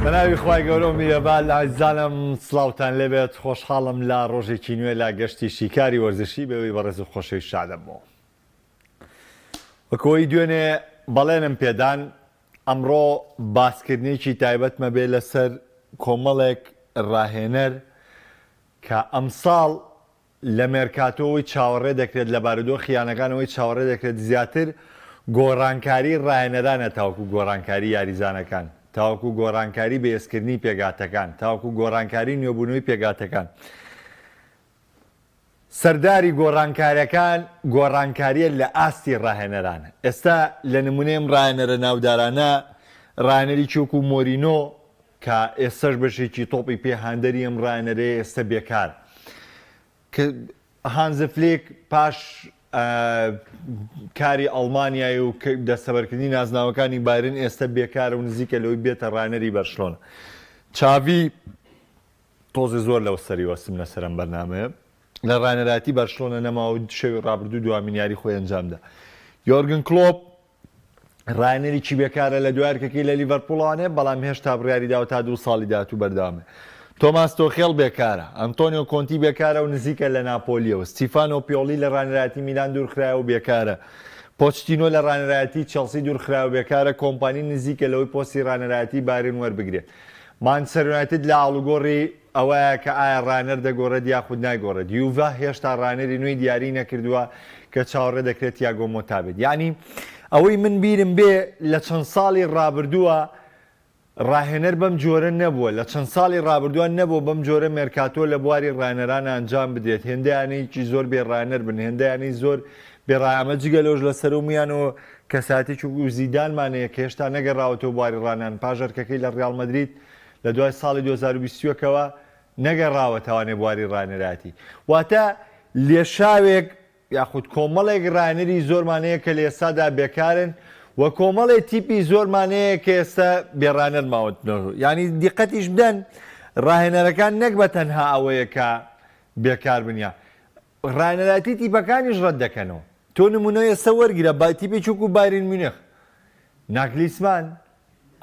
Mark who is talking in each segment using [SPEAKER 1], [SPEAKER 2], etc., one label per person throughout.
[SPEAKER 1] بەناوی خوای گەورە و میرەبان ئازیزانم سڵاوتان لێبێت خۆشحاڵم لە ڕۆژێکی نوێ لە گەشتی شیکاری وەرزشی بەوەی بەڕێز و خۆشەویست شادەبمەوە وەکەوەی دوێنێ بەڵێنم پێدان ئەمڕۆ باسکردنێکی تایبەتمە بێ لەسەر کۆمەڵێک ڕاهێنەر کە ئەمساڵ لە مێرکاتۆوەی چاوەڕێ دەکرێت لە بارودۆخی یانەکانەوەی چاوەڕێ دەکرێت زیاتر گۆڕانکاری ڕاهێنەرانە تاوەکو گۆڕانکاری یاریزانەکان، تاوەکو گۆڕانکاری بەهێزکردنی پێکهاتەکان، تاوەکو گۆڕانکاری نوێبوونەوەی پێکهاتەکان. سەرداری گۆڕانکارەکان گۆڕانکارییە لە ئاستی ڕاهێنەران. ئێستا لە نمونەی ئەم ڕاهێنەرە ناودارانە ڕاهێنەرێکی وەکو مۆرینۆ کە ئێستەش بەشێکی تۆپی پێ هاندەری ئەم ڕاهێنەرەیە ئێستە بێکارە. کە هانز فلیک پاش کاری ئەڵمانیای و دەستەبەرکردنی نازناوەکانی بایرن ئێستە بێکارە و نزیکە لەوەی بێتە ڕاهێنەری بەرشلۆنە. چاڤی تۆزێ زۆر لەوە سەری وەستم لەسەر ئەم بەرنامەیە. لە ڕاهێنەرایەتی بەرشلۆنە نەما و شەوی ڕابردوو دوامین یاری خۆی ئەنجامدا. یۆرگن کلۆپ ڕاهێنەرێکی بێکارە لە دوای ئەرکەکەی لە لیڤەرپوڵانێ، بەڵام هێشتا بڕیاری داوە تا دوو ساڵی داهاتوو بەردەوام بێت. تۆماس تۆخێڵ بێکارە، ئەنتۆنیۆ کۆنتی بێکارە و نزیکە لە ناپۆلییەوە، ستیفانۆ پیۆلی لە ڕاهێنەرایەتی میلان دوورخرایەوە و بێکارە، پۆچتینۆ لە ڕاهێنەرایەتی چێڵسی دوورخرایەوە و بێکارە، کۆمپانی نزیکە لەوەی پۆستی ڕاهێنەرایەتی بایرن وەربگرێت. مانچستەر یونایتد لە ئاڵوگۆڕی ئەوەیە کە ئایا ڕاهێنەر دەگۆڕێت یاخود نایگۆڕێت، یوڤە هێشتا ڕاهێنەری نوێی دیاری نەکردووە کە چاوەڕێ دەکرێت تیاگۆ مۆتا بێت. یانی ئەوەی من بیرم بێ لە چەند ساڵی ڕابردووە ڕاهێنەر بەم جۆرە نەبووە، لە چەند ساڵی ڕابردووە نەبووە بەم جۆرە مێرکاتۆ لە بواری ڕاهێنەران ئەنجام بدرێت، هێندە یانەیەکی زۆر بێ ڕاهێنەر بن، هێندە یانەی زۆر بێ ڕا ئەمە جگە لەوەش لە سەرومیانەوە کەسایەتیەکی وەکو زیدانمان هەیە کە هێشتا نەگەڕاوەتەوە بواری ڕانان پاش ئەرکەکەی لە ڕیاڵ مەدرید لە دوای ساڵی 2021 ەوە نەگەڕاوەتەوانێ بواری ڕانەرایەتی واتە لێشاوێک یاخود کۆمەڵێک ڕانەری زۆرمان هەیە کە لە ئێستادا بێکارن و کۆمەڵێ تیپی زۆرمان هەیە کە ئێستا بێڕانەر ماوەتنەوە یعنی دیقەتیش بدەن ڕاهێنەرەکان نەک بە تەنها ئەوەیە کە بێکار بن یا ڕاهێنەرایەتی تیپەکانیش ڕەت دەکەنەوە. تۆ نمونە ئێستا وەرگرە با تیپێکی وەکو بایرن میونخ، ناگلیسمان،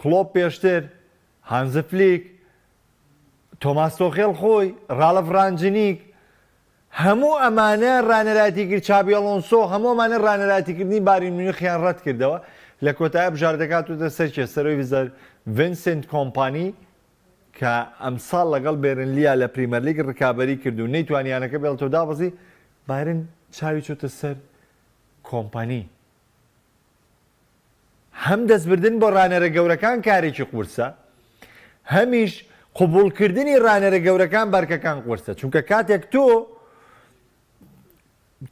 [SPEAKER 1] کڵۆپ پێشتر، هانز فلیک، تۆماس تۆخێڵ خۆی، ڕاڵف ڕانجنیک، هەموو ئەمانە ڕانەرایەتی کرد، چابی ئەڵۆنسۆ، هەموو ئەمانە ڕانەرایەتیکردنی بایرن میونخیان ڕەت کردەوە، لە کۆتایی بژاردەکە هاتووەتە سەر کێ؟ سەرۆی ڤیزەر ڤینسنت کۆمپانی کە ئەمساڵ لەگەڵ بێرنلیا لە پریمەرلیگ رکابەری کرد و نەیتوانی یانەکە بێڵێتەوە دابەزی، بایرن چاوی چۆتە سەر کۆمپانی. هەم دەستبردن بۆ رانەرە گەورەکان کارێکی قورسە، هەمیش قبوڵکردنی رانەرە گەورەکان بەرکەکان قورسە، چونکە کاتێک تۆ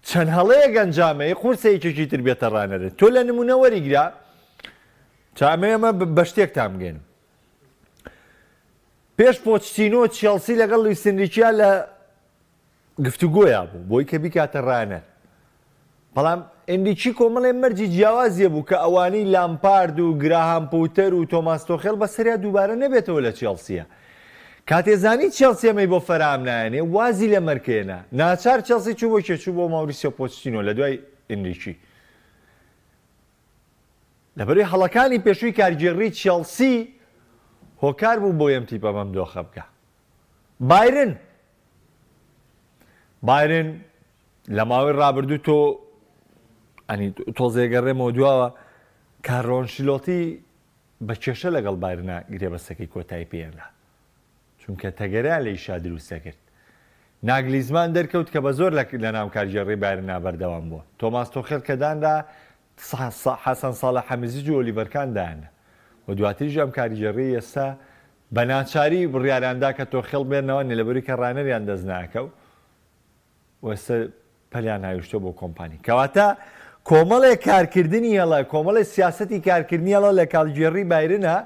[SPEAKER 1] چەند هەڵەیەک ئەنجامەی قورسە یەکێکی تر بێتە رانەرت، تۆ لە نمونە وەریگرە، چا ئەمە بە شتێکتان بگەینم. پێش پۆچتینۆ چێڵسی لەگەڵ لویس ئینریکیا لە گفتوگۆیا بوو بۆی کە بیکاتە ڕانەر بەڵام ئینریکی کۆمەڵێ مەرجی جیاوازیە بوو کە ئەوانەی لامپارد و گراهام پوتەر و تۆماس تۆخێڵ بەسەریا دووبارە نەبێتەوە لە چێڵسیە کاتێ زانی چێڵسی ئەمەی بۆ فەراهەم نایەنێ وازی لە مەرکێنە ناچار چێڵسی چوو بۆ کێ چوو بۆ ماوریسیۆ پۆچتینۆ لە دوای ئینریکی لەبەرئەوەی هەڵەکانی پێشووی کارگێڕیی چێڵسی هۆکار بوو بۆی ئەم تیپە بەم دۆخە بگا. بایرن بایرن لە ماوەی رابردوو تۆ ئەنی تۆزێ گەڕێمەوە دواوە کارلۆ ئەنشیلۆتی بە کێشە لەگەڵ بایرنا گرێبەستەکەی کۆتایی پێهێنا. چونکە تەگەرەیان لە ئیشا دروست دەکرد. ناگلیزمان دەرکەوت کە بە زۆر لە ناو کارگێڕیی بایرنا بەردەوام بووە. تۆماس تۆخێل کە دانرا حەسەن ساڵح حەمیزیج و ئۆلیڤەر کان دایاننا و دواتریش ئەم کارگێڕییەی ئێستا بە ناچاری بڕیاریان دا کە تۆخێڵ بێننەوە لەبەرئەوەی کە ڕانەریان دەست ناکەوت و ئێستا پەلیان هاویشتووە بۆ کۆمپانی. کەواتە کۆمەڵێک کارکردنی هەڵە، کۆمەڵێک سیاسەتی کارکردنی هەڵە لە کارگێڕی بایرنە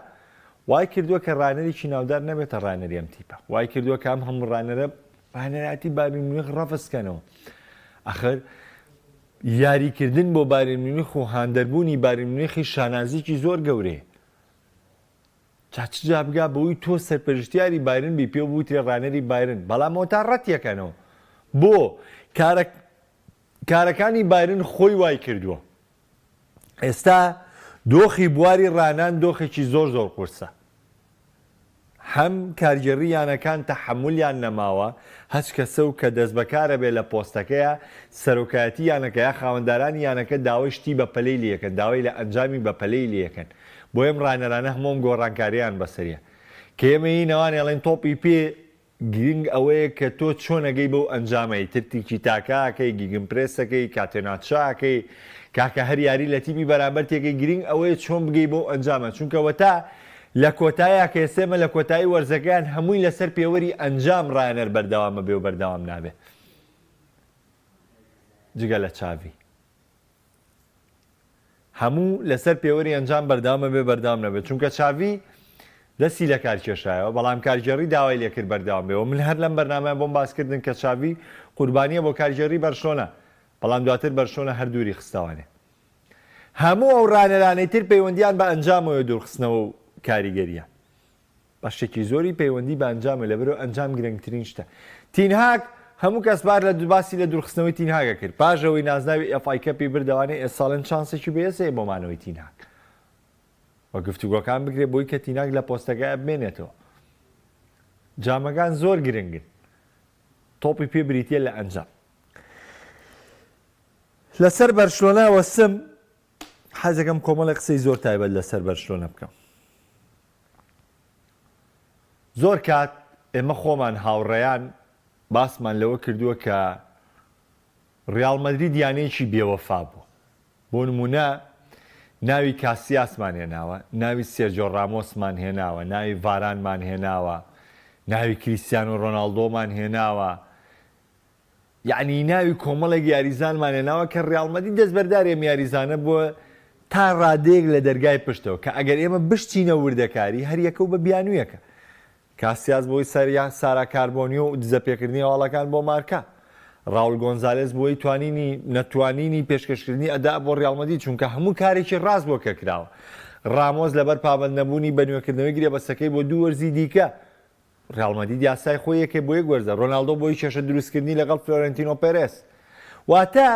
[SPEAKER 1] وای کردووە کە ڕانەرێکی ناودار نەبێتە ڕانەری ئەم تیپە، وای کردووە کە ئەم هەموو ڕانەرە ڕانەرایەتی بایرن میونخ ڕەفز کەنەوە. ئەخر یاریکردن بۆ بایرن میونخ و هاندەربوونی بایرن میونخیش شانازیکی زۆر گەورەیە. جا چ جا بگا بەوەی تۆ سەرپەرشتیاری بایرن بی پێو بوترێ ڕانەری بایرن بەڵام ئەوەتا ڕەتیەکەنەوە بۆ کارە کارەکانی بایرن خۆی وای کردووە ئێستا دۆخی بواری ڕانان دۆخێکی زۆر زۆر قورسە. هەم کارگێڕی یانەکان تەحەمولیان نەماوە، هەچ کەسە و کە دەستبەکارە بێ لە پۆستەکەیا، سەرۆکایەتی یانەکە یا خاوەندارانی یانەکە داوای شتی بەپەلەی لێکەن، داوای لە ئەنجامی بەپەلەی لێکەن. بۆیە ئەم ڕانەرانە هەموو ئەم گۆڕانکاریەیان بەسەریە. کە ئێمە یین ئەوان ئەڵێن تۆپی پێ گرنگ ئەوەیە کە تۆ چۆن ئەگەی بەو ئەنجامە ئیتر تیکی تاکا ئەکەی گیگنپرێس ئەکەی کاتێناچا ئەکەی کاکە هەر یاری لە تیپی بەرامبەر تێکەی گرنگ ئەوەیە چۆن بگەی بەو ئەنجامە چونکە وەتا لە کۆتاییا کە ئێستا ئێمە لە کۆتایی وەرزەکەیان هەمووی لەسەر پێوەری ئەنجام ڕایەنەر بەردەوامە بێ و بەردەوام نابێ جگە لە چاڤی. هەموو لەسەر پێوەری ئەنجام بەردەوام ئەبێ بەردەوام نەبێت چونکە چاڤی دەستی لە کار کێشایەوە بەڵام کارگێڕی داوای لێکرد بەردەوام بێ و من هەر لەم بەرنامەیە بۆم باس کردن کە چاڤی قوربانیە بۆ کارگێڕی بەرشلۆنە بەڵام دواتر بەرشلۆنە هەر دووری خستەوانێ هەموو ئەو ڕانەرانەی تر پەیوەندیان بە ئەنجامەوە دوورخستنەوە و کاریگەریە بەشێکی زۆری پەیوەندی بە ئەنجامە لەبەرئەوە ئەنجام گرنگترین شتە. تینهاگ، هەموو کەس بار لە باسی لە دوورخستنەوەی تینهاگ ئەکرد پاش ئەوەی نازناوی FA Cup ی بردەوانێ ئێساڵێن چانسێکی بەهێز هەیە بۆ مانەوەی تینهاگ و گفتوگۆکان بکرێت بۆی کە تینهاگ لە پۆستەکەیا بمێنێتەوە. جامەکان زۆر گرنگن. تۆپی پێ بریتیە لە ئەنجام. لەسەر بەرشلۆنە وەسم حەزەکەم کۆمەڵێک قسەی زۆر تایبەت لەسەر بەرشلۆنە بکەم. زۆر کات ئێمە خۆمان هاوڕێیان باسمان لەوە کردووە کە ڕیاڵ مەدرید یانەیەکی بێوەفا بوو. بۆ نموونە ناوی کاسیاسمان هێناوە، ناوی سێرجۆ ڕامۆسمان هێناوە، ناوی ڤارانمان هێناوە، ناوی کریستیانۆ ڕۆناڵدۆمان هێناوە، یەعنی ناوی کۆمەڵێک یاریزانمان هێناوە کە ڕیاڵ مەدرید دەستبەرداری ئەم یاریزانە بووە تا ڕادەیەک لە دەرگای پشتەوە کە ئەگەر ئێمە بشچینە وردەکاری هەر یەکە و بە بیانوویەکە کاسیاس بۆی سەریا سارا کاربۆنیۆ و دزەپێکردنی هەواڵەکان بۆ مارکا ڕاول گۆنزالێس بۆی توانینی نەتوانینی پێشکەشکردنی ئەدا بۆ ڕیاڵ مەدرید چونکە هەموو کارێکی ڕاست بۆ کە کراوە ڕامۆس لەبەر پابەند نەبوونی بە نوێکردنەوەی گرێبەستەکەی بۆ دوو وەرزی دیکە ریال مەدرید یاسای خۆی یەکێ بۆ یەک وەرزە، رۆناڵدۆ بۆی کێشە دروستکردنی لەگەڵ فلۆرێنتینۆ پێرێز. واتە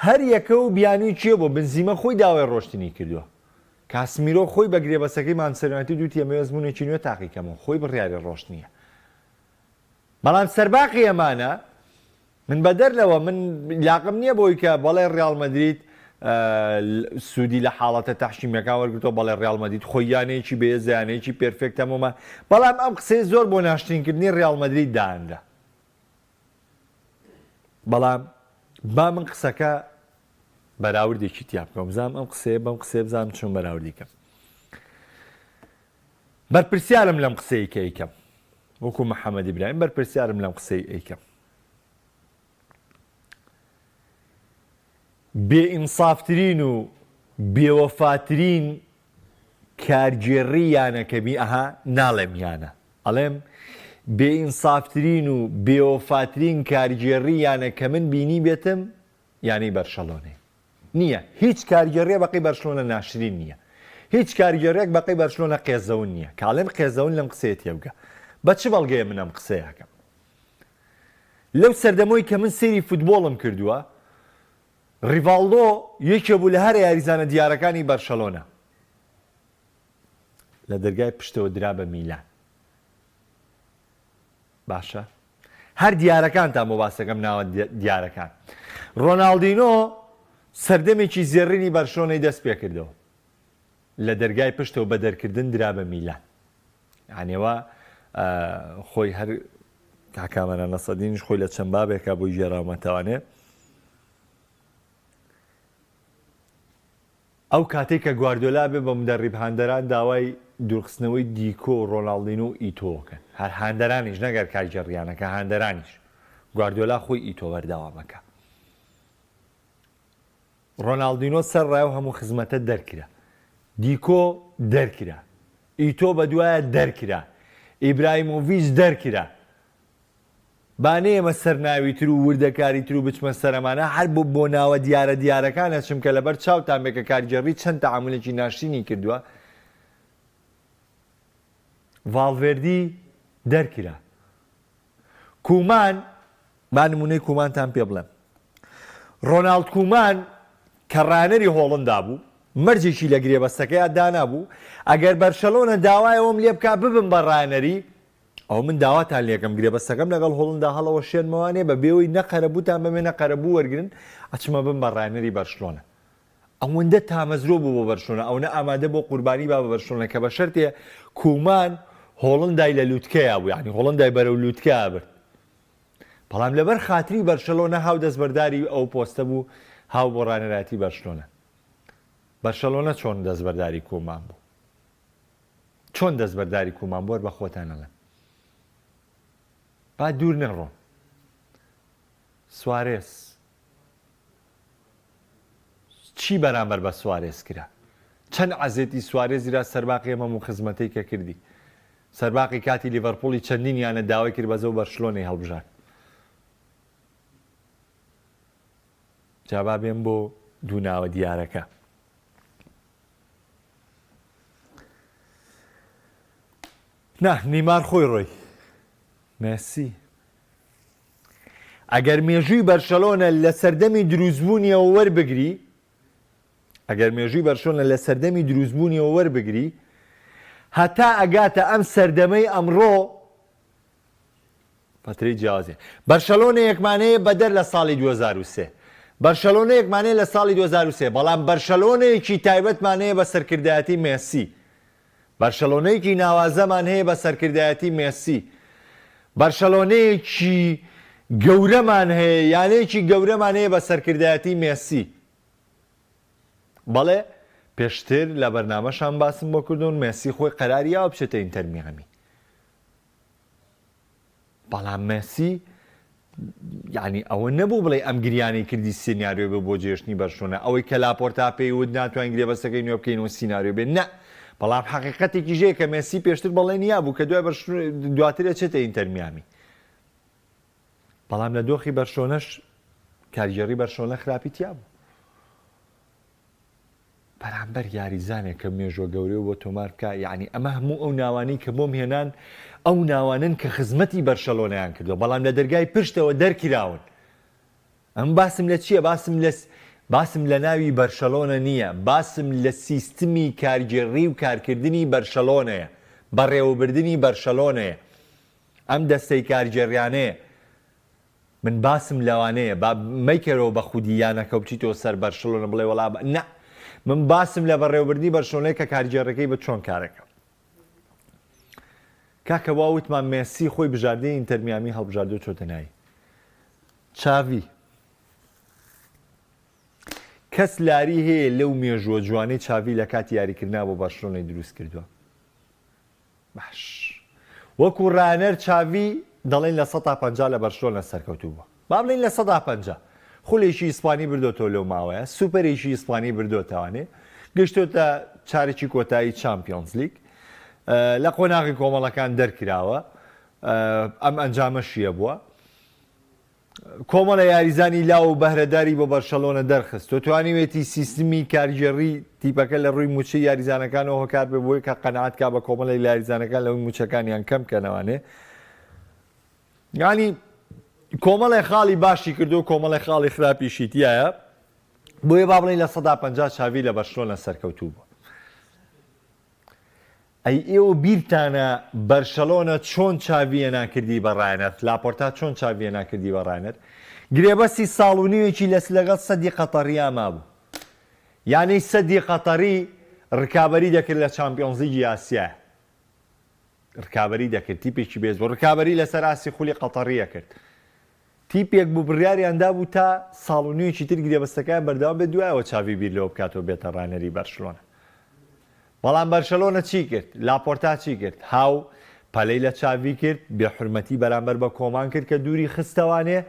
[SPEAKER 1] هەر یەکە و بیانووی کێ بۆ، بنزیمە خۆی داوای رۆشتنی کردووە. کاسمیرۆ خۆی بە گرێبەستەکەی مانچستەر یونایتد وتی ئەمەوێ ئەزموونێکی نوێ تاقیکەمەوە، خۆی بڕیاری رۆشتنیە. بەڵام سەرباقی ئەمانە من بەدەر لەوە من لاقم نییە بۆی کە بەڵێ ڕیاڵ مەدرید سوودی لە حاڵەتە تەحکیمیەکان وەرگرتەوە بەڵێ ڕیاڵ مەدرید خۆی یانەیەکی بەهێزە یانەیەکی perfect هەموومە بەڵام ئەم قسەیە زۆر بۆ ناشرینکردنی ڕیاڵ مەدرید دانرا بەڵام با من قسەکە بەراوردێکی تیا بکەم بزانم ئەم قسەیە بەم قسەیە بزانم چۆن بەراوردی کەم بەرپرسیارم لەم قسەی کە ئەیکەم وەکو محەممەد ئیبراهیم بەرپرسیارم لەم قسەی ئەیکەم بێ ئینسافترین و بێوەفاترین کارگێڕی یانەکە بی ئەها ناڵێم یانە ئەڵێم بێ ئینسافترین و بێوەفاترین کارگێڕی یانە کە من بینی بێتم یانەی بەرشەلۆنەیە نییە هیچ کارگێڕیە بەقەی بەرشلۆنە ناشرین نییە هیچ کارگێڕێک بەقەی بەرشلۆنە قێزەون نییە کاڵێم قێزەون لەم قسەیە تێبگە بە چ بەڵگەیە من ئەم قسەیە ئەکەم لەو سەردەمۆی کە من سەیری فوتبۆڵم کردووە ڕیڤاڵدۆ یەکێ بوو لە هەرە یاریزانە دیارەکانی بەرشەلۆنە لە دەرگای پشتەوە درا بە میلان باشە هەر دیارەکانتان بۆ باسەکەم ناوە دیارەکان ڕۆناڵدینۆ سەردەمێکی زێڕینی بەرشلۆنەی دەست پێکردەوە لە دەرگای پشتەوە بە دەرکردن درا بە میلان یانەوە خۆی هەر کاکامەران نەسەدینیش خۆی لە چەند بابێکا بۆی گێڕاومەتەوانێ ئەو کاتەی کە گواردیۆلا بێ بە مودەڕیب هاندەران داوای دوورخستنەوەی دیکۆ و ڕۆناڵدینۆ و ئیتۆ کەن هەر هاندەرانیش نەک هەر کارگێڕییانەکە هاندەرانیش گواردیۆلا خۆی ئیتۆ بەردەوامەکە ڕۆناڵدینۆ سەر ڕای و هەموو خزمەتە دەرکرا دیکۆ دەرکرا ئیتۆ بەدوایە دەرکرا ئیبراهیمۆڤیچ دەرکرا با نەیەمە سەر ناوی تر و وردەکاری تر و بچمە سەر ئەمانە، هەر بۆ بۆ ناوە دیارە دیارەکان ئەچم کە لەبەر چاوتان بێ کە کارگێڕی چەند تەعامولێکی ناشرینی کردووە. ڤاڵڤێردی دەرکرا. کومان، با نموونەی کومانتان پێ بڵێم. ڕۆناڵد کومان کە ڕانەری هۆڵندا بوو. مەرجێکی لە گرێبەستەکەیا دانابوو، ئەگەر بەرشەلۆنە داوای ئەوەم لێ بکا ببم بە ڕاهێنەری، ئەوە من داواتان لێکەم گرێبەستەکەم لەگەڵ هۆڵندا هەڵەوەشێنمەوانێ بە بێوەی نە قەرەبووتان بەمێ نە قەرەبوو وەرگرن، ئەچمە بم بە ڕاهێنەری بەرشلۆنە. ئەوەندە تامەزرۆ بوو بۆ بەرشلۆنە، ئەونە ئامادە بۆ قوربانی با بە بەرشلۆنە کە بە شەرتێ کومان هۆڵندای لە لوتکەیا بوو، یانی هۆڵندای بەرەو لوتکە ئەبرد. بەڵام لەبەر خاتری بەرشەلۆنە هاو دەستبەرداری ئەو پۆستە بوو، هاو بۆ ڕاهێنەرایەتی بەرشلۆنە. بەرشەلۆنە چۆن دەستبەرداری کومان بوو؟ چۆن دەستبەرداری کومان بوو هەر بە خۆتان ئەڵێم. با دوور نەڕۆم. سوارێز چی بەرامبەر بە سوارێز کرا؟ چەند عەزێتی سوارێز درا سەرباقی ئەم هەموو خزمەتەی کە کردی؟ سەرباقی کاتی لیڤەرپوڵی چەندین یانە داوای کرد بەس ئەو بەرشلۆنەی هەڵبژارد. جا با بێم بۆ دوو ناوە دیارەکە. نا نیمار خۆی ڕۆی. مێسی ئەگەر مێژووی بەرشەلۆنە لە سەردەمی دروستبوونیەوە وەربگری، ئەگەر مێژووی بەرشۆنە لە سەردەمی دروستبوونیەوە وەربگری هەتا ئەگاتە ئەم سەردەمەی ئەمڕۆ فەترەی جیاوازە. بەرشەلۆنەیەکمان هەیە بەدەر لە ساڵی 2003. بەرشەلۆنەیەکمان هەیە لە ساڵی 2003 بەڵام بەرشەلۆنەیەکی تایبەتمان هەیە بە سەرکردایەتی مێسی. بەرشەلۆنەیەکی ناوازەمان هەیە بە سەرکردایەتی مێسی. بەرشەلۆنەیەکی گەورەمان هەیە، یانەیەکی گەورەمان هەیە بە سەرکردایەتی مێسی. بەڵێ، پێشتر لە بەرنامەشان باسم بۆ کردوون، مێسی خۆی قەراری یاوە بچێتە ئینتەر میامی. بەڵام مێسی یانی ئەوە نەبوو بڵێ ئەم گریانەی کردی سیناریۆ بێ بۆ جێشتنی بەرشلۆنە ئەوەی کە لاپۆرتا پێی وت ناتوانین گرێبەستەکەی نوێ بکەینەوە سیناریۆ بێ نە بەڵام حەقیقەتێکیش هەیە کە مێسی پێشتر بەڵێنی یابوو کە دوای دواتر ئەچێتە ئینتەر میامی بەڵام لە دۆخی بەرشلۆنەش کارگێڕی بەرشلۆنە خراپی تیا بوو بەرامبەر یاریزانێک کە مێژوە گەورەی بۆ تۆمار بکا یەعنی ئەمە هەموو ئەو ناوانەی کە بۆم هێنان ئەو ناوانەن کە خزمەتی بەرشەلۆنەیان کردوە بەڵام لە دەرگای پشتەوە دەرکراون ئەم باسم لە چییە باسم لە باسم لە ناوی بەرشەلۆنە نییە باسم لە سیستمی کارگێڕی و کارکردنی بەرشەلۆنەیە بەڕێوەبردنی بەرشەلۆنەیە ئەم دەستەی کارگێڕیانەیە من باسم لەوانەیە با مەیکەرەوە بە خودی یانەکە و بچیتەوە سەر بەرشلۆنە بڵێ وەڵا نا من باسم لە بەڕێوەبردنی بەرشلۆنەیە کە کارگێڕەکەی بە چۆن کارەکە کاکە وا وتمان مێسی خۆی بژاردەی ئینتەر میامی هەڵبژاردو چۆتە ناوی چاڤی کەس لاری هەیە لەو مێژووە جوانەی چاڤی لە کاتی یاریکردنا بۆ بەرشلۆنەی دروست کردووە باش وەکو ڕانەر چاڤی دەڵێن 50% لە بەرشلۆنە سەرکەوتوو بووە با بڵێین 50% خولێکی ئیسپانی بردۆتەوە لەو ماوەیە سوپەرێکی ئیسپانی بردۆتەوانێ گەشتۆتە چارەکی کۆتایی چامپیۆنز لیگ لە قۆناغی کۆمەڵەکان دەرکراوە ئەم ئەنجامەشیە بووە کۆمەڵە یاریزانی لاو و بەهرەداری بۆ بەرشەلۆنە دەرخست و توانیوێتی سیستمی کارگێڕی تیپەکە لە ڕووی مووچەی یاریزانەکانەوە هۆکار بێ بۆی کە قەناعەت کا بە کۆمەڵێک لە یاریزانەکان لەوەی مووچەکانیان کەم کەنەوانێ یانی کۆمەڵێ خاڵی باشی کردو کۆمەڵێ خاڵی خراپیشی تایە بۆیە با بڵێین 50% چاوی لە بەرشلۆنە سەرکەوتوو بوو. ئەی ئێوە بیرتانە بەرشەلۆنە چۆن چاڤییەنا کردی بە ڕاهێنەر؟ لاپۆرتا چۆن چاڤییەنا کردی بە ڕاهێنەر؟ گرێبەستی ساڵ و نیوێکی لەس لەگەڵ سەدی قەتەڕیا مابوو. یانەی سەدی قەتەڕی ڕکابەری دەکرد لە چامپیۆنزلیگی ئاسیا. ڕکابەری دەکرد، تیپێکی بێز بوو. ڕکابەری لەسەر ئاستی خولی قەتەڕی ئەکرد. تیپێک بوو بڕیاریان دابوو تا ساڵ و نیوێکی تر گرێبەستەکەیان بەردەوام بێت دوایەوە چاڤی بیر لەوە بکاتەوە بێتە ڕاهێنەری بەرشلۆنە. بەڵام بەرشەلۆنە چی کرد؟ لاپۆرتا چی کرد؟ هاو پەلەی لە چاڤی کرد، بێ حورمەتی بەرامبەر بە کۆمان کرد کە دووری خستەوانێ،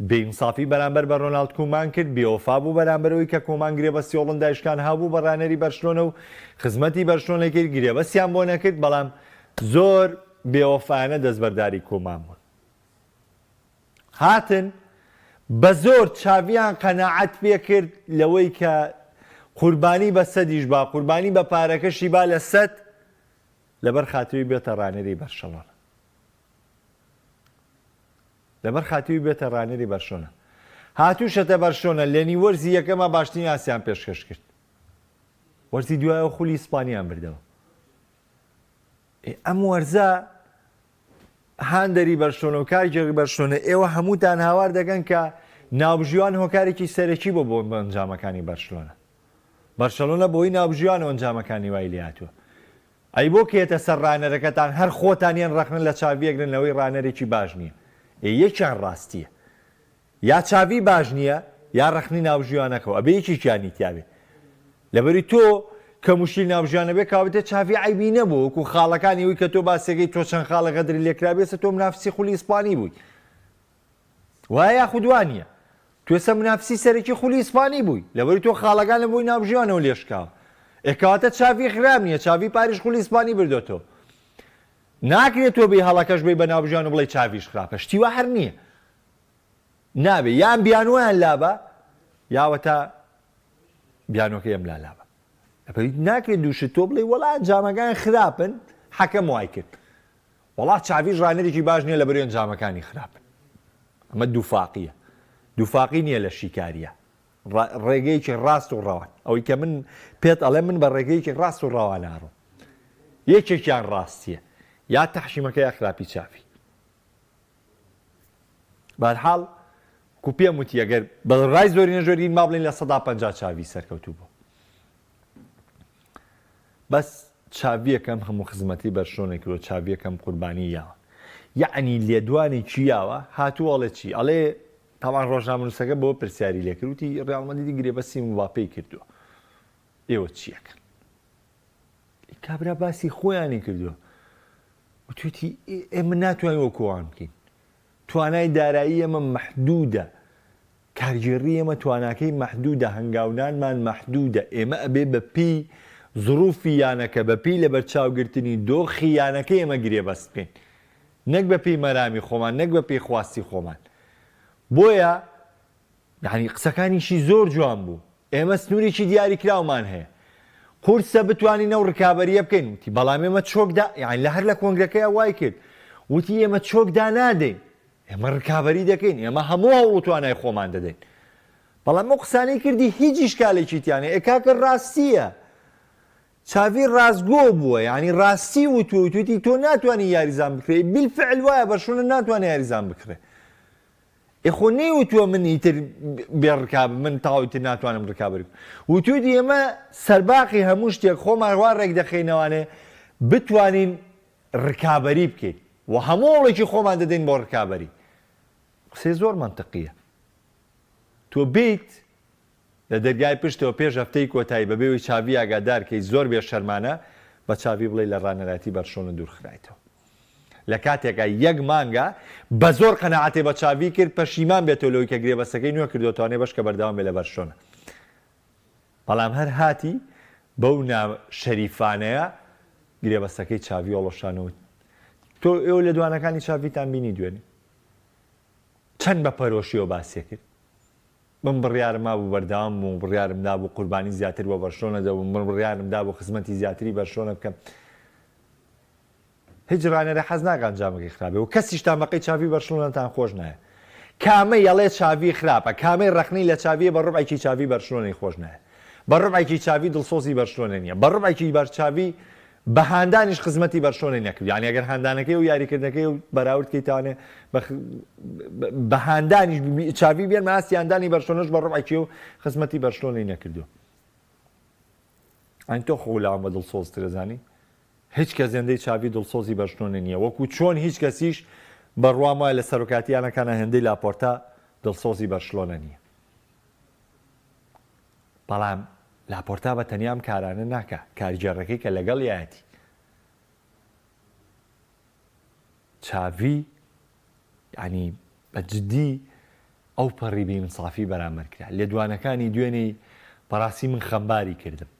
[SPEAKER 1] بێ ئینسافی بەرامبەر بە رۆناڵد کومان کرد، بێوەفا بوو بەرامبەر ئەوەی کە کۆمان گرێبەستی هۆڵندای شکان، هاو بوو بە ڕانەری بەرشلۆنە و خزمەتی بەرشلۆنەی کرد، گرێبەستیان بۆ نەکرد، بەڵام زۆر بێوەفایانە دەستبەرداری کۆمان بوون. هاتن بە زۆر چاڤیان قەناعەت پێ کرد لەوەی کە قوربانی بە سەدیش با قوربانی بە پارەکەشی با لە سەد لەبەر خاتری بێتە ڕانەری بەرشەلۆنە لەبەر خاتری بێتە ڕانەری بەرشۆنە هاتووشەتە بەرشۆنە لە نیوەرزی یەکەمە باشترین ئاسیان پێشکەش کرد. وەرزی دوایەوە خولی ئیسپانیان بردەوە. ئێ ئەم وەرزە هاندەری بەرشلۆنە و کارگێڕی بەرشلۆنە ئێوە هەمووتان هاوار دەکەن کە ناوبژیوان هۆکارێکی سەرەکی بۆ بۆ ئەنجامەکانی بەرشلۆنە. بەرشەلۆنە بۆی ناوبژیوان و ئەنجامەکانی وای لێهاتووە. ئەی بۆ کێتە سەر ڕانەرەکەتان هەر خۆتان یەن ڕەخنە لە چاڤی ئەگرن لەوەی ڕانەرێکی باش نیە. ئێ یەکیان ڕاستیە. یا چاڤی باش نیە یا ڕەخنەی ناوبژیوانەکەو ئەبێ یەکێکیانی تیابێ. لەبەری تۆ کە موشکیل ناوبژیوان ئەبێ کەوابێتە چاڤی عەیبی نەبوو وەکو خاڵەکانی ئەوی کە تۆ باسیەکەی تۆ چەند خاڵە غەدری لێکرابێ ئێستا تۆ منافسی خولی ئیسپانی بووی. وایە یاخود وا نییە؟ تۆ ئێستا منافسی سەرەکی خولی ئیسپانی بووی لەبەری تۆ خاڵەکان لە بۆی ناوبژیوانەوە لێشکاوە ئێ کەواتە چاڤی خراپ نییە چاڤی پاریش خولی ئیسپانی بردۆتەوە ناکرێت تۆ بێی هەڵەکەش بێی بە ناوبژیوان و بڵێی چاڤیش خراپە شتی وا هەر نییە نابێ یان بیانویان لابە یاوەتا بیانۆکەی ئەم لا لابە ناکرێت دووشت تۆ بڵێ وەڵا ئەنجامەکان خراپن حەکەم وای کرد وەڵا چاڤیش ڕانەرێکی باش نیە لەبەرئەوەی ئەنجامەکانی خراپن ئەمە دووفاقیە دووفاقی نیە لە شیکاریە ڕێگەیەکی ڕاست و ڕەوان ئەوەی کە من پێت ئەڵێ من بە ڕێگەیەکی ڕاست و ڕەوان ئاڕۆم یەکێکیان ڕاستیە یا تەحکیمەکە یا خراپی چاڤی بەرحاڵ کو پێم وتی ئەگەر بە ڕای زۆرینە ژۆرین ما بڵین 50% چاڤی سەرکەوتوو بوو بەس چاڤیەکەم هەموو خزمەتی بەرشلۆنەی کردوە چاڤیەکەم قوربانی یاوە یەعنی لێدوانێکی یاوە هاتوو ئەڵێ چی ئەڵێ تاوان ڕۆژنامەنووسەکە بۆ پرسیاری لێکرد وتی ڕیاڵ مەدریدی گرێبەستی مباپێی کردووە ئێوە چیەکەن کابرا باسی خۆیانی کردووە وتویتی ئێمە ناتوانین وەکووان بکەین توانای دارایی ئێمە مەحدودە کارگێڕی ئێمە تواناکەی مەحدودە، هەنگاونانمان مەحدودە، ئێمە ئەبێ بە پێی زروفی یانەکە، بە پێی لەبەرچاوگرتنی دۆخی یانەکە ئێمە گرێبەست بکەین، نەک بە پێی مەرامی خۆمان، نەک بە پێی خواستی خۆمان. بۆیە یانی قسەکانیشی زۆر جوان بوو، ئێمە سنوورێکی دیاریکراومان هەیە، قورسە بتوانین ئەو ڕکابەرییە بکەین، وتی بەڵام ئێمە چۆک دا، یانی لە هەر لە کۆنگرەکەیا وای کرد، وتی ئێمە چۆک دانادەین، ئێمە ڕکابەری دەکەین، ئێمە هەموو هەوڵ و توانای خۆمان دەدەین. بەڵام ئەو قسانەی کردی هیچ ئیشکالێکی تیا نیە. ئێ کاکە ڕاستییە. چاڤی ڕاستگۆ بووە، یانی ڕاستی وتووە، وتوویەتی تۆ ناتوانی یاریزان بکرێ. بیلفعل وایە بەرشلۆنە ناتوانێ یاریزان بکڕێ. ئێ خۆ نەیوتووە من ئیتر بێ ڕکاب من تەواو ئیتر ناتوانم ڕکابەری بکەم. وتوویەتی ئێمە سەرباقی هەموو شتێک خۆمان وا ڕێکدەخەینەوانێ بتوانین ڕکابەری بکەین و هەموو هەوڵێکی خۆمان دەدەین بۆ ڕکابەری. قسەی زۆر مەنتقییە. تۆ بێیت لە دەرگای پشتەوە پێش هەفتەی کۆتایی بەبێ ئەوەی چاڤی ئاگادار کەی زۆر بێ شەرمانە بە چاڤی بڵێی لە ڕانەرایەتی بەرشلۆنە دوور خرایتەوە. لە کاتێکا یەک مانگە بە زۆر قەناعەتێ بە چاڤی کرد پەشیمان بێتەوە لەوەی کە گرێبەستەکەی نوێ کردۆتەوانێ بەشکە بەردەوام بێ لە بەرشلۆنە. بەڵام هەر هاتی بەو نا شەریفانەیە گرێبەستەکەی چاڤی هەڵوەشانەوە تۆ ئێوە لێدوانەکانی چاڤیتان بینی دوێنێ چەند بە پەرۆشیەوە باسیە کرد من بڕیارم مابوو بەردەوام بووم بڕیارم دابوو قوربانی زیاتر بۆ بەرشلۆنە دەبووم من بڕیارم دابوو خزمەتی زیاتری بەرشلۆنە بکەم هیچ ڕانەرێ حەز ناکا ئەنجامەکەی خراپ بێ و کەسیشتان بەقەی چاڤی بەرشلۆنەتان خۆش نایە کامەی ئەڵێ چاڤی خراپە کامەی ڕەخنەی لە چاڤیە بە ڕوبعێکی چاڤی بەرشلۆنەی خۆش نایە بە ڕوبعێکی چاڤی دڵسۆزی بەرشلۆنە نیە بە ڕوبعێکی بەر چاڤی بە هاندانیش خزمەتی بەرشلۆنەی نەکرد یانی ئەگەر هاندانەکەی و یاریکردنەکەی و بەراورد کەی تاوانێ بە هاندانیش چاڤی بێن ئاستی هاندانی بەرشلۆنەش بە ڕوبعێکی و خزمەتی بەرشلۆنەی نەکردووە ئەین تۆ خۆ لاوم بە دڵسۆزترە زانی هیچ کەس هێندەی چاڤی دڵسۆزی بەرشلۆنە نییە، وەکو چۆن هیچ کەسیش بڕوام وایە لە سەرۆکایەتی یانەکانا هێندەی لاپۆرتا دڵسۆزی بەرشلۆنە نییە. بەڵام لاپۆرتا بە تەنیا ئەم کارانە ناکا، کارگێڕەکەی کە لەگەڵیایەتی چاڤی یانی بە جدی ئەو پەڕی بێ ئینسافی بەرامبەر کرا. لێدوانەکانی دوێنێی بەڕاستی من خەمباری کردم.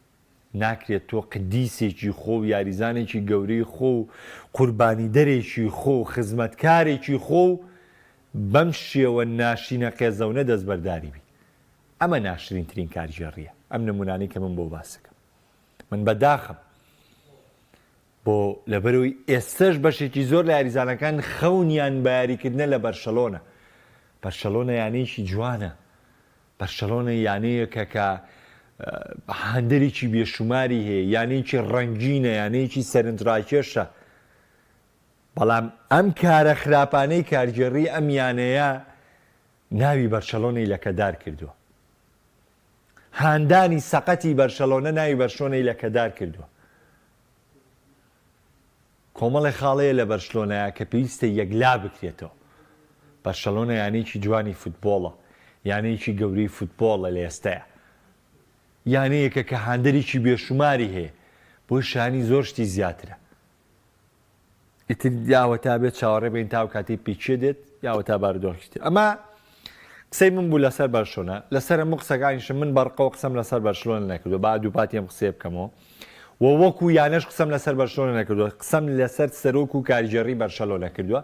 [SPEAKER 1] ناکرێت تۆ قدیسێکی خۆ و یاریزانێکی گەورەی خۆ و قوربانیدەرێکی خۆ و خزمەتکارێکی خۆ و بەم شێوە ناشرینە قێزەونە دەستبەرداری بی. ئەمە ناشرینترین کارگێڕییە. ئەم نمونانەی کە من بۆ باسەکەم. من بە داخم. بۆ لەبەرئەوەی ئێستەش بەشێکی زۆر لە یاریزانەکان خەونیان بە یاریکردنە لە بەرشەلۆنە. بەرشەلۆنە یانەیەکی جوانە. بەرشەلۆنە یانەیەکە کە. هاندەرێکی بێشوماری هەیە، یانەیەکی ڕەنگینە، یانەیەکی سەرنجڕاکێشە، بەڵام ئەم کارە خراپانەی کارگێڕی ئەم یانەیە ناوی بەرشەلۆنەی لەکەدار کردووە. هاندانی سەقەتی بەرشەلۆنە ناوی بەرشلۆنەی لەکەدار کردووە. کۆمەڵێ خاڵ هەیە لە بەرشلۆنەیا کە پێویستە یەکلا بکرێتەوە. بەرشەلۆنە یانەیەکی جوانی فوتبۆڵە، یانەیەکی گەورەی فوتبۆڵە لە ئێستەیا. یانەیەکە کە هاندەرێکی بێشوماری هەیە، بۆی شایانی زۆر شتی زیاترە. ئیتر یا ئەوەتا بێت چاوەڕێ بین تا ئەو کاتەی پیکێ دێت یا ئەوەتا بارودۆخی تر. ئەمە قسەی من بوو لەسەر بەرشلۆنە. لەسەر هەموو قسەکانیشم من بەڕقەوە قسەم لەسەر بەرشلۆنە نەکردووە، با دووپاتی ئەم قسەیە بکەمەوە. و وەکو یانەش قسەم لەسەر بەرشلۆنە نەکردووە، قسەم لەسەر سەرۆک و کارگێڕی بەرشەلۆنە کردووە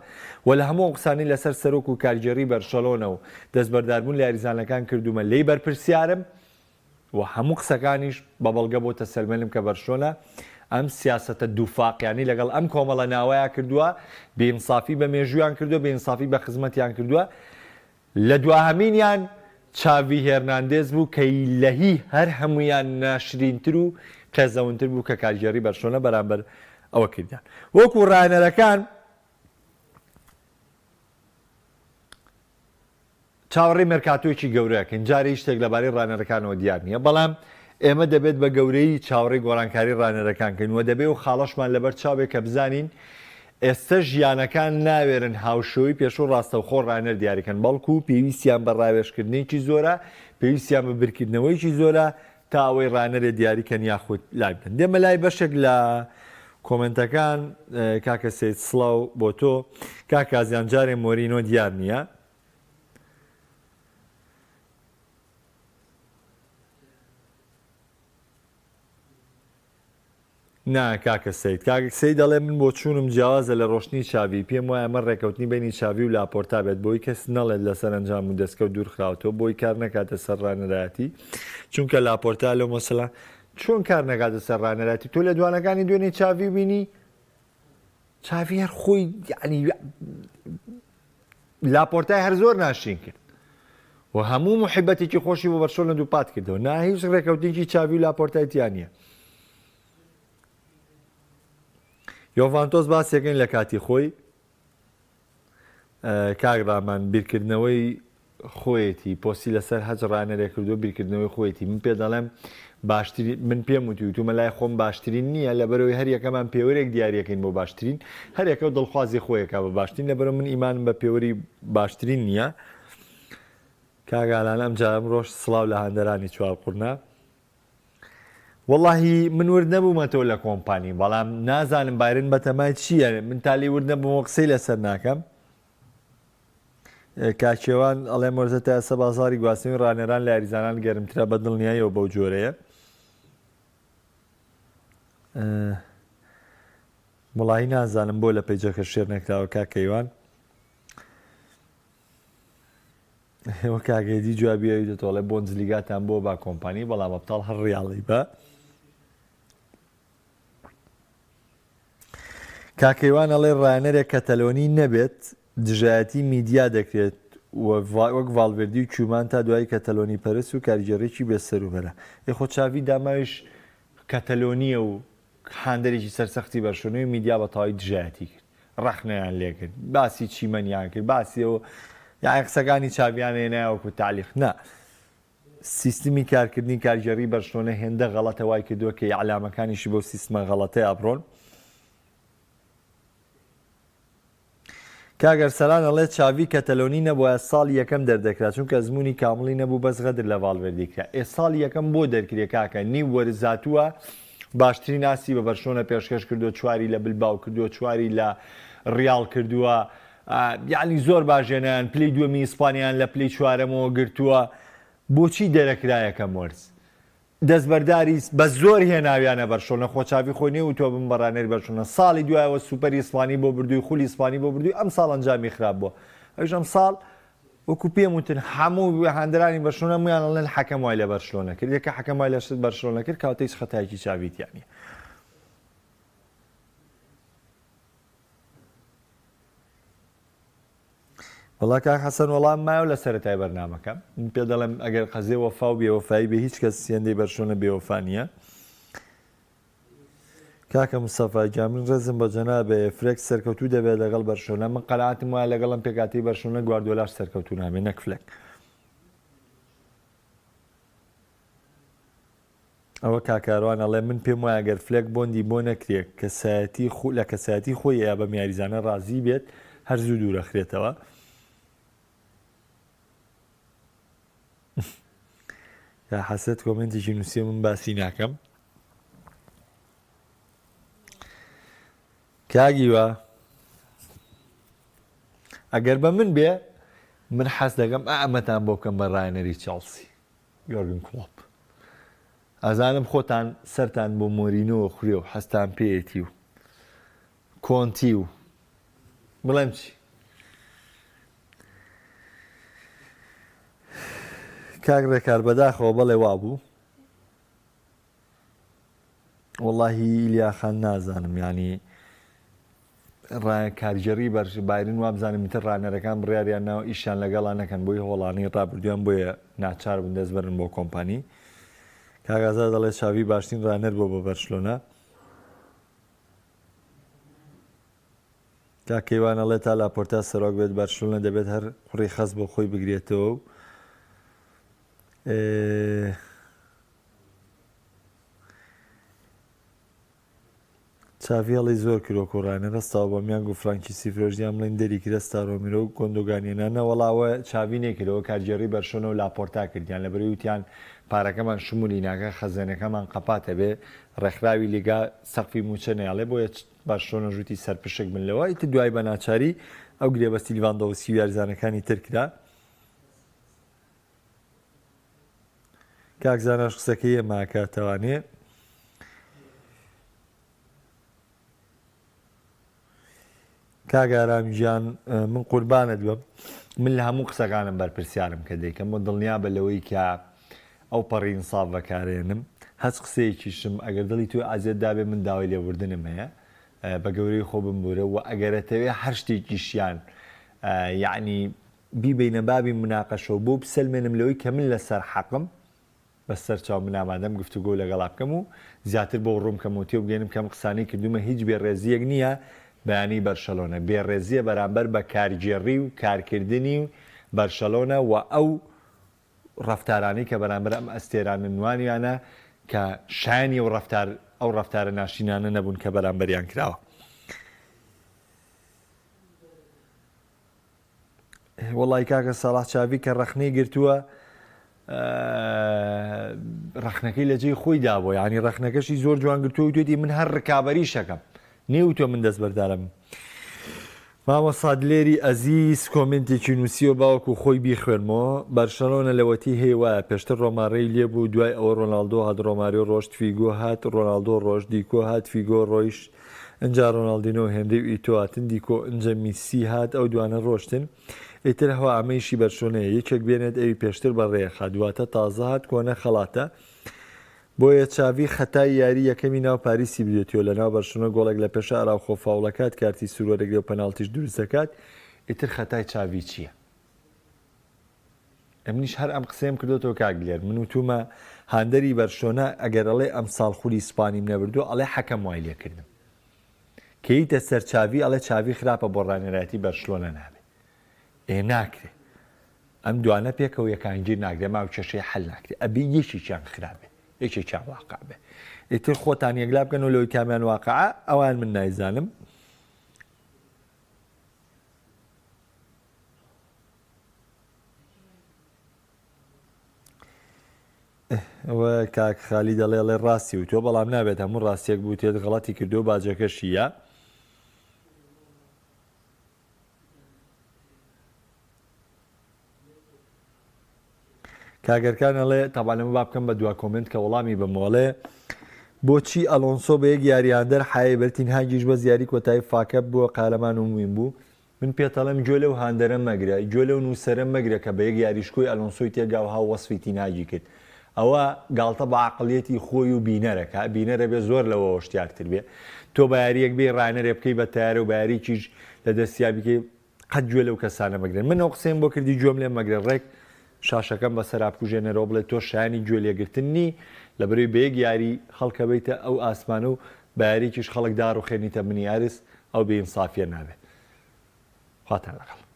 [SPEAKER 1] و لە هەموو ئەو قسانەی لەسەر سەرۆک و کارگێڕی بەرشەلۆنە و دەستبەرداربوون لە یاریزانەکان کردوومە لێی بەرپرسیارم و هەموو قسەکانیش بە بەڵگە بۆ تەسەلمێنم کە بەرشلۆنە ئەم سیاسەتە دووفاقیانەی لەگەڵ ئەم کۆمەڵە ناوەیا کردووە، بێئینسافی بە مێژوویان کردووە، بێئینسافی بە خزمەتیان کردووە. لە دواهەمینیان چاڤی هێرناندێز بوو کە لە هی هەر هەموویان ناشرینتر و قێزەونتر بوو کە کارگێڕی بەرشلۆنە بەرامبەر ئەوە کردیان. وەکو راهێنەرەکان چاوەڕێی مێرکاتۆیەکی گەورە ئەکەین، جارێ هیچ شتێک لەبارەی راهێنەرەکانەوە دیار نییە، بەڵام ئێمە دەبێت بە گەورەیی چاوەڕێی گۆڕانکاری راهێنەرەکان کەین و دەبێ ئەو خاڵەشمان لەبەر چاو بێ کە بزانین ئێستەش یانەکان ناوێرن هاوشێوەی پێشوو ڕاستەوخۆ ڕاهێنەر دیاریکەن، بەڵکو پێویستیان بە ڕاوێژکردنێکی زۆرە، پێویستیان بە بیرکردنەوەیەکی زۆرە تا ئەوەی ڕاهێنەرێ دیاریکەن یاخود لای بدەن. دێمە لای بەشێک لە کۆمێنتەکان، کاکە سەید سڵاو بۆ تۆ. کاک کازیان جارێ مۆرینۆ دیار نییە. نا کاکە سەید. کاک سەید ئەڵێ من بۆچوونم جیاوازە لە ڕۆشتنی چاڤی، پێم وایە ئەمە ڕێکەوتنی بەینی چاڤی و لاپۆرتا بێت بۆی کەس نەڵێت لەسەر ئەنجام و دەستکەوت دوورخراوەتەوە بۆی کار نەکاتە سەر ڕانەرایەتی چونکە لاپۆرتا لەو مەسەلە چۆن کار نەکاتە سەر ڕانەرایەتی تۆ لێدوانەکانی دوێنێ چاڤی بینی چاڤی هەر خۆی یعنی لاپۆرتای هەر زۆر ناشرین کرد و هەموو محیبەتێکی خۆشی بۆ بەرشۆنە دووپات کردەوە نا هیچ ڕێکەوتنێکی چاڤی و لاپۆرتای تیا نییە. یۆڤانتۆس باسێکەین لە کاتی خۆی کاک ڕامان بیرکردنەوەی خۆیەتی پۆستی لەسەر هەچ ڕانەرێک کردووە بیرکردنەوەی خۆیەتی من پێ دەڵێم باشترین من پێم وتی وتومە لای خۆم باشترین نییە لەبەرەوەی هەر یەکەمان پێوەرێک دیاریەکەین بۆ باشترین هەر یەکە و دڵخوازی خۆیەکە بە باشترین لەبەرەوە من ئیمانم بە پێوەری باشترین نییە کاک ئالان ئەم جارم ڕۆژ سڵاو لە هاندەرانی چوارقورنە وەڵاهی من ورد نەبوومەتەوە لە کۆمپانی بەڵام نازانم بایرن بەتەمای چییە من تا لێی ورد نەبوومەوە قسەی لەسەر ناکەم کاکێوان ئەڵێم وەرزە تا ئێستا بازاڕی گواستنەوەی ڕانێران لە یاریزانان گەرمترە بە دڵنیاییەوە بەو جۆرەیە وەڵاهی نازانم بۆ لە پەیجەکە شێر نەکراوە کاک کەیوان ئێوە کاک هێدی جوابی ئەوی دەتۆڵێ بۆندزلیگاتان بۆ با کۆمپانی بەڵام ئەبتاڵ هەر ڕیاڵی بە کاک کەیوان ئەڵێ ڕایەنەرێک کەتەلۆنی نەبێت دژایەتی میدیا دەکرێت و وەک ڤاڵڤێردی و کیومان تا دوایی کەتەلۆنی پەرست و کارگێڕیی بێ سەروبەرە. ئێ خۆ چاڤی داماویش کەتەلۆنییە و هاندەرێکی سەرسەختی بەرشۆنەی و میدیا بە تەواوی دژایەتی کرد. ڕەخنەیان لێکرد. باسی چیمەنیان کرد. باسی ئەوە یانی قسەکانی چاڤیان هێنایە وەکو تەعلیق. نا. سیستمی کارکردنی کارگێڕیی بەرشلۆنە هێندە غەڵەتە وای کردووە کە ئیعلامەکانیشی بەو سیستمە غەڵەتەیا بڕۆن. کاک ئەرسەلان ئەڵێ چاڤی کەتەلۆنی نەبوایە ساڵی یەکەم دەردەکرا چونکە ئەزموونی کامڵی نەبوو بەس غەدر لە ڤاڵڤێردی کرا ئێ ساڵی یەکەم بۆ دەرکرێ کاکە نیو وەرز هاتووە باشترین ئاستی بە بەرشلۆنە پێشکەش کردووە چواری لە بلباو کردووە چواری لە ڕیاڵ کردووە یعنی زۆر باژێنیان پلەی دووەمی ئیسپانیان لە پلەی چوارەمەوە گرتووە بۆچی دەرەکرا یەکەم وەرز دەستبەرداری بە زۆر هێناویانە بەرشۆنە خۆ چاڤی خۆی نەیوتووە بم بە ڕانێری بەرشۆنە ساڵی دوایەوە سوپەری ئیسپانی بۆ بردووی خولی ئیسپانی بۆ بردووی ئەمساڵ ئەنجامی خراپ بووە ئەویش ئەمساڵ وەکو پێم وتن هەموو هاندەرانی بەرشلۆنە هەموویان ئەڵێن حەکەم وای لە بەرشلۆنە کرد یەکە حەکەم وای لە بەرشلۆنە کرد کەواتە هیچ خەتایەکی چاڤی تیا نییە. وەڵا کاک حەسەن وەڵام مایەوە لە سەرەتای بەرنامەکە من پێ دەڵێم ئەگەر قەزیە وەفا و بێوەفایی بێ هیچ کەس هێندەی بەرشۆنە بێوەفا نییە کاکە مستەفا گیان من ڕێزم بە جەنابێ فلێک سەرکەوتوو دەبێت لەگەڵ بەرشۆنە من قەناعەتم وایە لەگەڵ ئەم پێکهاتەی بەرشۆنە گواردیۆلاش سەرکەوتوو نابێ نەک فلێک ئەوە کاک کاروان ئەڵێ من پێم وایە گەر فلێک بۆندی بۆ نەکرێ کەسایەتی خو لە کەسایەتی خۆی ئەیا بەم یاریزانە ڕازی بێت هەر زوو دوورەخرێتەوە. یا حەسەت کۆمێنتێکی نووسیە من باسی ناکەم. کاک هیوا ئەگەر بە من بێ من حەز دەکەم ئەمەتان بۆ بکەم بە ڕایەنەری چێڵسی. یۆرگن کڵۆپ، ئەزانم خۆتان سەرتان بۆ مۆرینۆ خوێ و حەزتان پێیەتی و کۆنتی و بڵێم چی. کاک ڕێکار بەداخەوە بەڵێ وابوو. وەڵاهی ئیلیا خان نازانم یانی ڕایە کارگێڕی بەرش بایرن وابزانم ئیتر ڕانەرەکان بڕیاریان ناوە ئیشیان لەگەڵا نەکەن بۆی هۆڵانەی ڕابردویان بۆیە ناچار بوون دەست بەرن بۆ کۆمپانی کاک ئازاد دەڵێ چاڤی باشترین ڕانەر بووە بۆ بەرشلۆنە کاک کەیوان ئەڵێ تا لاپۆرتا سەرۆک بێت بەرشلۆنە دەبێت هەر قوڕی خەست بۆ خۆی بگرێتەوە و چاڤی هەڵەی زۆر کرد وەکو ڕاهێنەر هەستا ئۆبامیانگ و فرانکی فرۆشتیان بڵێن دەری کرد هەستا رۆمیرۆ و گۆندۆگانیان نا وەڵا ئەوە چاڤی نەیکرد ئەوە کارگێڕی بەرشۆنە و لاپۆرتا کردیان لەبەرئەوەی وتیان پارەکەمان شمولی ناکا خەزێنەکەمان قەپاتە بێ ڕێکخراوی لیگا سەقفی موچە نایەڵێ بۆیە بەرشۆنەش وتی سەرپشک بن لەوە ئیتر دوای بە ناچاری ئەو گرێبەستی لیڤاندۆڤسکی و یاریزانەکانی تر کرا. کاک زاناش قسەکەی ئێمە ئەکاتەوانێ. کاک ئارام گیان من قوربانت بم من لە هەموو قسەکانم بەرپرسیارم کە دەیکەم و دڵنیابە لەوەی کە ئەو پەڕی ئینساف بەکارێنم هەچ قسەیەکیشم ئەگەر دڵی تۆی ئازیەت دابێ من داوای لێبوردنم هەیە بە گەورەی خۆ بمبورە و ئەگەرەتەوێ هەر شتێکیشیان یعنی بیبەینە بابی موناقەشە و بۆ بسەلمێنم لەوەی کە من لەسەر حەقم، بە سەر چاو من ئامادەم گفتوگۆ لەگەڵا بکەم و زیاتر بۆ ڕوون بکەمەوە تێبگەیەنم کە ئەم قسانەی کردوومە هیچ بێڕێزییەک نییە بە یانەی بەرشەلۆنە، بێڕێزییە بەرامبەر بە کارگێڕی و کارکردنی بەرشەلۆنە و ئەو ڕەفتارانەی کە بەرامبەر ئەم ئەستێرانە نوانیانە کە شایەنی ئەو ڕەفتار ئەو ڕەفتارە ناشرینانە نەبوون کە بەرامبەریان کراوە. وەڵی کاکە ساڵح چاڤی کە ڕەخنەی گرتووە ڕەخنەکەی لە جێی خۆی دابوو یعنی ڕەخنەکەشی زۆر جوان گرتووە و توێتی من هەر ڕکابەری شەکەم نێوتۆ من دەست بەردارم مامۆستا دلێری ئەزیز کۆمنتێکی نووسیوە باوەکو خۆی بیخوێنمەوە بەرشەلۆنە لەوەتی هەیە وایە پێشتر ڕۆماڕێی لێبوو دوای ئەوە ڕۆناڵدۆ هات ڕۆماریۆ ڕۆشت فیگۆ هات ڕۆناڵدۆ ڕۆشت دیکۆ هات فیگۆ ڕۆیشت ئنجا ڕۆناڵدینۆ و هێنری و ئیتۆ هاتن، دیکۆ ئنجە میسی هات ئەو دوانە ڕۆشتن، ئیتر هەوا ئەمە ئیشی بەرشۆنەیە یەکێک بێنێت ئەوی پێشتر بەڕێخات واتە تازە هات کۆنە خەڵاتە، بۆیە چاڤی خەتای یاری یەکەمی ناو پاریسی بردێتیەوە لەناو بەرشۆنە گۆڵێک لە پێشە ئاراوخۆ فاوڵەکات کارتی سور وەرەگرێ و پەناڵتیش دروست دەکات، ئیتر خەتای چاڤی چیە؟ ئەمنیش هەر ئەم قسەیەم کردۆتەوە کاک دلێر من وتومە هاندەری بەرشۆنە ئەگەر ئەڵێ ئەمساڵ خولی ئیسپانیم نەبردووە ئەڵێ حەکەم وای لێکردم کەیتە سەر چاڤی ئەڵێ چاڤی خراپە بۆ ڕانێرایەتی بەرشلۆنە نابێ ئێ ناکرێ ئەم دوانە پێکەوە یەکانگیر ناکرێ ماو کێشەی حل ناکرێ ئەبێ یەکێکیان خراپێ یەکێکیان واقع بێ ئیتر خۆتان یەکلا بکەن و لەوەی کامیان واقعە ئەوان من نایزانم ئەوە کاک خالی دەڵێ ئەڵێ ڕاستی وتووە بەڵام نابێت هەموو ڕاستیەک بوتێت غەڵەتی کردووە باجەکەشی یە. کاک ئەرکان ئەڵێ تەبعەن ئەمە با بکەم بە دوا کۆمێنت کە وەڵامی بەمەوە ئەڵێ بۆچی ئەلۆنسۆ بە یەک یاری هاندەر حایەی بەر تین هاگیش بەس یاری کۆتایی فاکەپ بووە قالەمان و مویم بوو من پێتەڵێم گوێ لەو هاندەرە مەگرە، گوێ لەو نووسەرە مەگرە کە بە یەک یاری شکۆی ئەلۆنسۆی تێگا و هاو وەسفی تینهاگی کرد. ئەوە گاڵتە بە عەقڵیەتی خۆی و بینەرەکە، بینەر ئەبێ زۆر لەوە هۆشتیارتر بێ. تۆ بە یارییەک بێی ڕانەرێ بکەی بە تەیارە و بە یارییەکیش لە دەستیا بیکەی. قەت گوێ لەو کەسانە مەگرن. من ئەو قسەیەم بۆ کردی گوێم لێ مەگرە ڕێک شاشەکەم بەسەرا بکوژێنەرەوە بڵێ تۆ شایانی گوێ لێگرتن نی لەبەرەوەی بە یەک یاری خەڵکە بەیتە ئەو ئاسمانە و بە یاریکیش خەڵک داڕوخێنیتە منی ئارس ئەو بێ ئینسافیە نابێ. خواتان لەگەڵ.